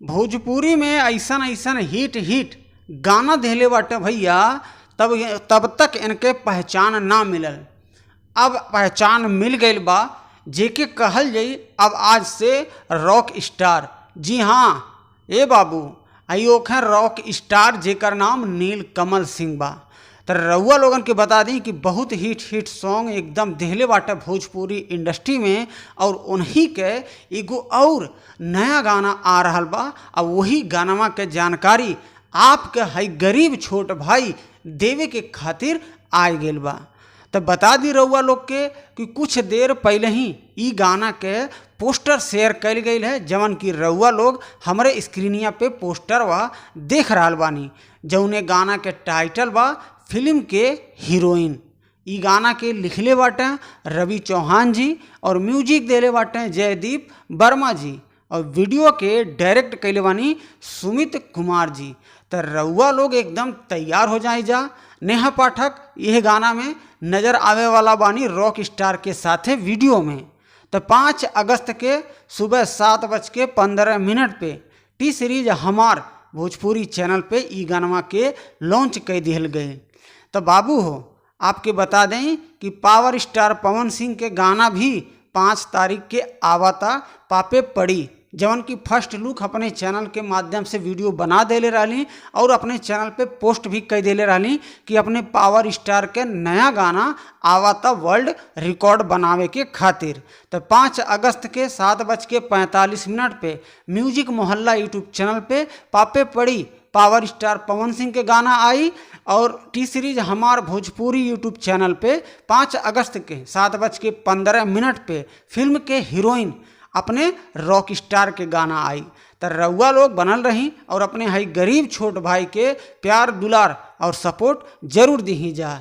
भोजपुरी में अइसन अइसन हिट हिट गाना देहले बाटे भैया, तब तब तक इनके पहचान ना मिलल। अब पहचान मिल गईल बा, जेके कहल जाई अब आज से रॉक स्टार। जी हाँ ए बाबू, आई ओखे रॉक स्टार जेकर नाम नील कमल सिंह बा। त रउआ लोगन के बता दी कि बहुत हिट हिट सॉन्ग एकदम देहले बाटे भोजपुरी इंडस्ट्री में, और उन्हीं के एगो और नया गाना आ रहल बा। आ वही गानवा के जानकारी आपके हई गरीब छोट भाई देवे के खातिर आए गेल बा। तो बता दी रउआ लोग के कि कुछ देर पहले ही ई गाना के पोस्टर शेयर कईल गईल है, जवन कि रउआ लोग हमरे स्क्रीनिया पे पोस्टर बा देख रहल बानी, जौने गाना के टाइटल बा फिल्म के हीरोइन। ई गाना के लिखले बाटे रवि चौहान जी और म्यूजिक देले बाटे जयदीप वर्मा जी और वीडियो के डायरेक्ट कइले बानी सुमित कुमार जी। त रउआ लोग एकदम तैयार हो जाए जा। नेहा पाठक यह गाना में नज़र आवे वाला बानी रॉक स्टार के साथे वीडियो में। तो 5 अगस्त के सुबह 7:15 पे टी सीरीज हमार भोजपुरी चैनल पे ई गानवा के लॉन्च कर दिहल गए। तो बाबू हो, आपके बता दें कि पावर स्टार पवन सिंह के गाना भी 5 तारीख के आवता पापे पड़ी, जवन की फर्स्ट लुक अपने चैनल के माध्यम से वीडियो बना देले रहली और अपने चैनल पे पोस्ट भी कर देले रहली कि अपने पावर स्टार के नया गाना आवता वर्ल्ड रिकॉर्ड बनावे के खातिर। तो 5 अगस्त के 7:45 पे म्यूजिक मोहल्ला यूट्यूब चैनल पे पापे पड़ी पावर स्टार पवन सिंह के गाना आई और टी सीरीज हमार भोजपुरी यूट्यूब चैनल पे 5 अगस्त के 7:15 पे फिल्म के हीरोइन अपने रॉक स्टार के गाना आई। त रउआ लोग बनल रही और अपने हई गरीब छोट भाई के प्यार दुलार और सपोर्ट जरूर दीही जा।